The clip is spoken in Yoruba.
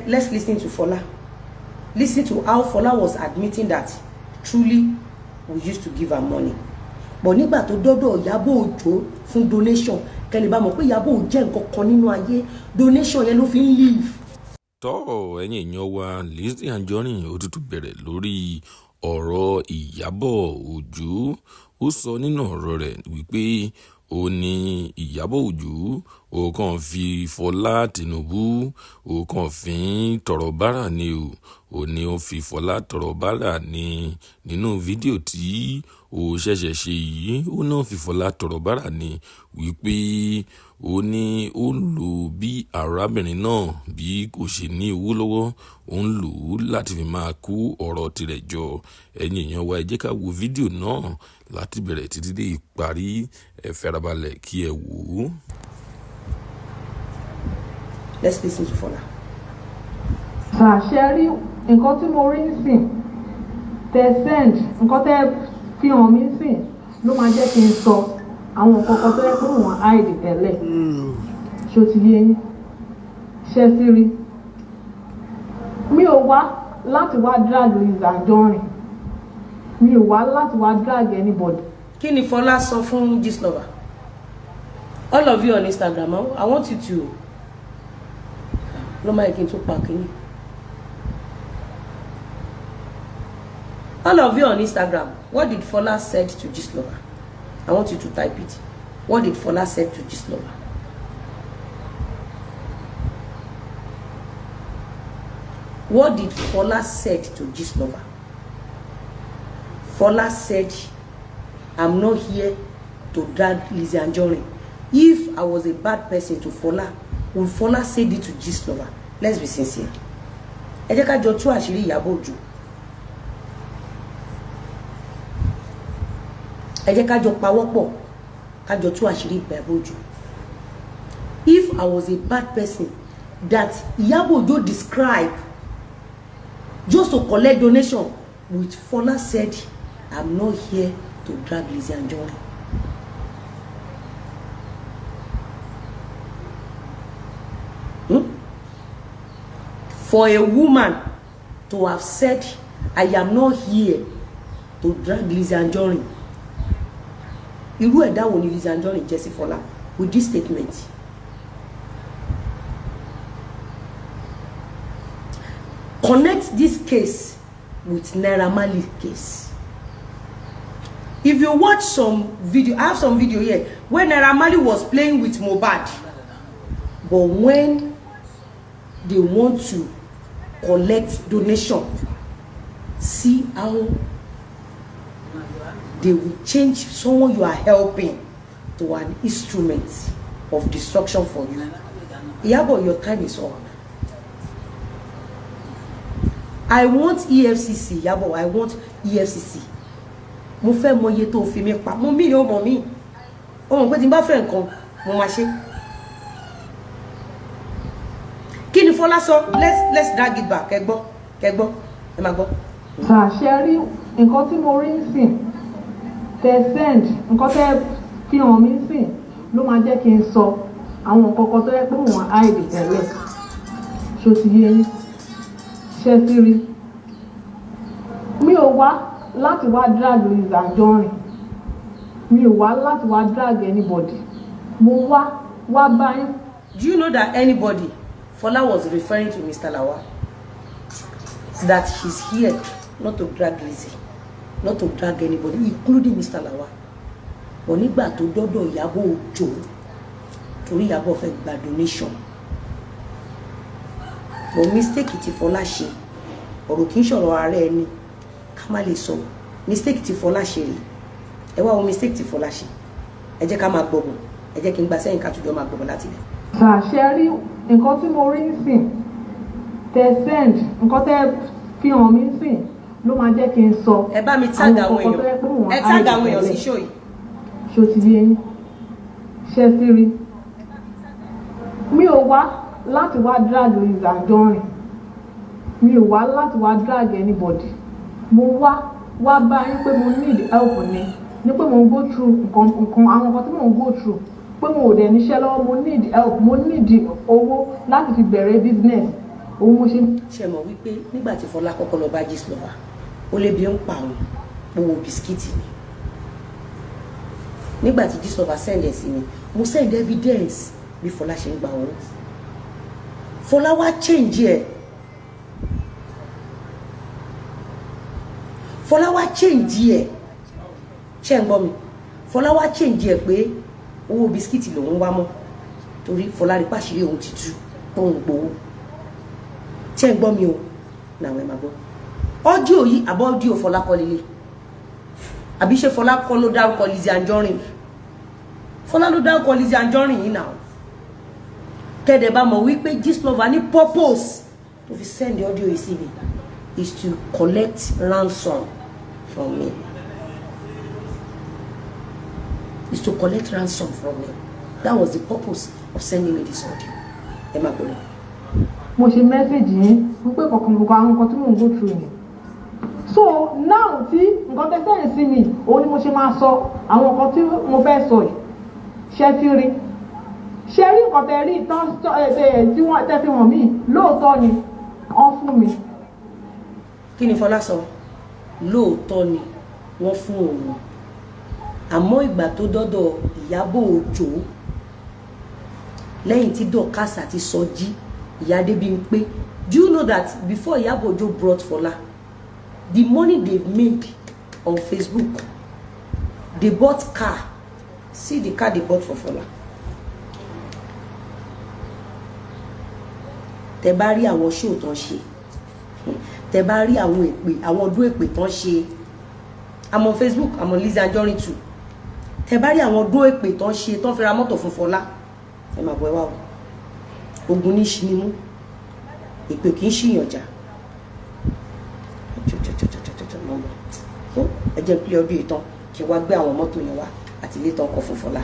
Let's listen to Fola. Listen to how Fola was admitting that truly we used to give her money. But nígbà tó dọ́dọ̀ Ìyábọ̀ Òjó fún donation, kẹ́lẹ́ bá mọ̀ pé Ìyábọ̀ ò jẹ́ nǹkan kan nínú ayé, donation yẹn ló fi ń live. Tọ́, ẹ̀yin èèyàn wa, Lizzy Anjorin ó tún bẹ̀rẹ̀ lórí ọ̀rọ̀ Ìyábọ̀ Òjó. Ó sọ nínú ọ̀rọ̀ rẹ̀ wípé ó ní Ìyábọ̀ Òjó ó kàn fi Fọlá Tìǹbù, ó kàn fi ń tọrọ bárà ni o. Ó ní ó fi Fọlá tọrọ bárà ní nínú fídíò tí ó ṣẹ̀ṣẹ̀ ṣe yìí. Ó náà fi Fọlá tọrọ bárà ni wípé ó ní ó ń lò bí arábìnrin náà bí kò ṣe ní owó lọ́wọ́, ó ń lò ó láti fi máa kó ọ̀rọ̀ tirẹ̀ jọ. Ẹ̀yin èèyàn wa, ẹ jẹ́ ká wo fídíò náà láti bẹ̀rẹ̀ títí dé ìparí. Ẹ farabalẹ̀ kí ẹ wò ó. Let's listen to Fola. Ṣàṣẹ rí nǹkan tí mo rí ń sìn tẹ send, nǹkan tẹ fi hàn mí sìn ló máa jẹ́ kí n sọ àwọn nǹkan kan tó yẹ pé wọ́n hide tẹ́lẹ̀. Ṣó ti yé yín? Ṣe sí rí, mi ò wá láti wá drag Lizzy Anjorin, mi ò wá láti wá drag anybody. Kí ni Fọlá sọ fún Gistlover? All of you on Instagram, I want you to ló máa kí n tún pa kínní. All of you on Instagram, what did Fola said to Gistlover? I want you to type it. What did Fola said to Gistlover? What did Fola said to Gistlover? Fola said, "I'm not here to drag Lizzy Anjorin." If I was a bad person to Fola, would Fola say it to Gistlover? Let's be sincere. Ẹ jẹ́ ká jọ tú àṣírí Ìyábọ̀ Òjó. Ẹ jẹ́ ká jọ pawọ́pọ̀ ká jọ tú àṣírí Ìyábọ̀ Òjó. If I was a bad person that Ìyábọ̀ Òjó describe just to collect donation, with Fola said, "I'm not here to drag Lizzy Anjorin"? Hmm? For a woman to have said, "I am not here to drag Lizzy Anjorin," irú ẹ̀dá wo ni Lizzy Anjorin jẹ́ sí Fọlá with this statement? Connect this case with Naira Marley case. If you watch some video, I have some video here where Naira Marley was playing with Mohbad, but when they want to collect donation, see how they will change someone you are helping to an instrument of destruction for you. Iyabo, your time is up. I want EFCC. Iyabo, I want EFCC. Mo fẹ́ mọ iye tó fi mí pa. Mo mí ni ó mọ̀ mí. Ó mọ̀ pé tí n bá fẹ́ nǹkan, mo máa ṣe. Kí ni Fọlá sọ? Let's drag it back. Kẹ́ gbọ́, kẹ́ gbọ́, ẹ máa gbọ́. Ṣàṣẹ rí nǹkan tí mo rí ń sìn tẹ send, nǹkan tẹ fi hàn mí sìn ló máa jẹ́ kí n sọ àwọn nǹkan kan tó yẹ pé wọ́n hide tẹ́lẹ̀. Ṣó ti yé yín? Ṣe sí rí, mi ò wá láti wá drag Lizzy Anjorin, mi ò wá láti wá drag anybody. Mo wá wá bá yín. Do you know that anybody, Fola was referring to Mr. Lawal, that he's here not to drag Lizzy, not to drag anybody, including Mr. Lawal. But nígbà tó dọ́dọ̀ Ìyábọ̀ Òjó, torí Ìyábọ̀ fẹ́ gba donation. But mistake tí Fọlá ṣe, ọ̀rọ̀ kì í ṣọ̀rọ̀ ara ẹni ká má lè sọ mistake tí Fọlá ṣe rèé. Ẹ wá wo mistake tí Fọlá ṣe. Ẹ jẹ́ ká máa gbọ̀bọ̀. Ẹ jẹ́ kí n gba sẹ́yìn ká tún máa gbọ̀bọ̀ láti ilẹ̀. Ṣàṣẹ rí nǹkan tí mo rí ń sìn tẹ send, nǹkan tẹ fi hàn mí sìn ló máa jẹ́ kí n sọ Ẹ bá mi tag àwọn èèyàn, ẹ tag àwọn èèyàn sí show yìí. Ṣó ti yé yín? Ṣe sí rí, mi ò wá láti wá drag Lizzy Anjorin, mi ò wá láti wá drag anybody. Mo wá wá bá yín pé mo need help ni pé mo ń go through nǹkan àwọn nǹkan tí mo ń go through, pé mo ò dẹ̀ níṣẹ́ lọ́wọ́. Mo need help, mo need owó láti fi bẹ̀rẹ̀ business. Òun mo ṣe. Ṣe mọ̀ wípé nígbà tí Fọlá kọ́kọ́ lọ bá Gistlover, ó lè bí ń pa òun owó biscuit ni. Nígbà tí Gistlover send ẹ̀ sí mi, mo send evidence bí Fọlá ṣe ń gba owó. Fọlá wá change ẹ̀. Fọlá wá change ẹ̀. Ṣé ń gbọ́ mi? Fọlá wá change ẹ̀ pé owó biscuit lòun wá mọ́, torí Fọlá rí pàṣírí òun ti tú tóun gbowó. Ṣé ń gbọ́ mi o? Làwọn ẹ̀ máa gbọ́ audio yìí. Àbọ̀ audio Fọlá kọ́ lélẹ̀, àbí ṣé Fọlá kọ́ ló dárúkọ Lizzy Anjorin? Fọlá ló dárúkọ Lizzy Anjorin yìí náà. Kẹ́dẹ̀ bá mọ̀ wípé Gistlover ní purpose tó fi send audio yìí sí mi is to collect ransom from me, is to collect ransom from me. That was the purpose of sending me this audio. Ẹ má gbọ́ lọ. Mo ṣe message yín wípé kọ̀ọ̀kan gbogbo àwọn nǹkan tí mò ń go through ni. So now tí nǹkan tẹ́ sẹ́yìn sí mi, òun ni mo ṣe máa sọ àwọn nǹkan tí mo fẹ́ sọ yìí. Ṣé ti rí? Ṣe rí nǹkan tẹ́ rí tán tí wọ́n tẹ́ fi hàn mí? Lóòótọ́ ni wọ́n fún mi. Kí ni Fọlá sọ? Lóòótọ́ ni wọ́n fún òun, àmọ́ ìgbà tó dọ́dọ̀ Ìyábọ̀ Òjó, lẹ́yìn tí Dorkas àti Sọjí, ìyá Adébímpé. Do you know that before Ìyábọ̀ Òjó brought Fọlá, the money they made on Facebook, they bought car? See the car they bought for Fọlá. Tẹ bá rí àwọn show tán ṣe, tẹ bá rí àwọn èpè, àwọn ọdún èpè tán ṣe. I'm on Facebook, I'm on Lizzy Anjorin too. Tẹ bá rí àwọn ọdún èpè tán ṣe, tán fi ra mọ́tò fún Fọlá. Ẹ máa bọ̀, ẹ wá o. Ogun ní ṣi ni mú, èpè kì í ṣìyàn jà. Ẹ jẹ́ pé ọdún yìí tán, kí n wá gbé àwọn mọ́tò yẹn wá àti ilé tán kọ́ fún Fọlá.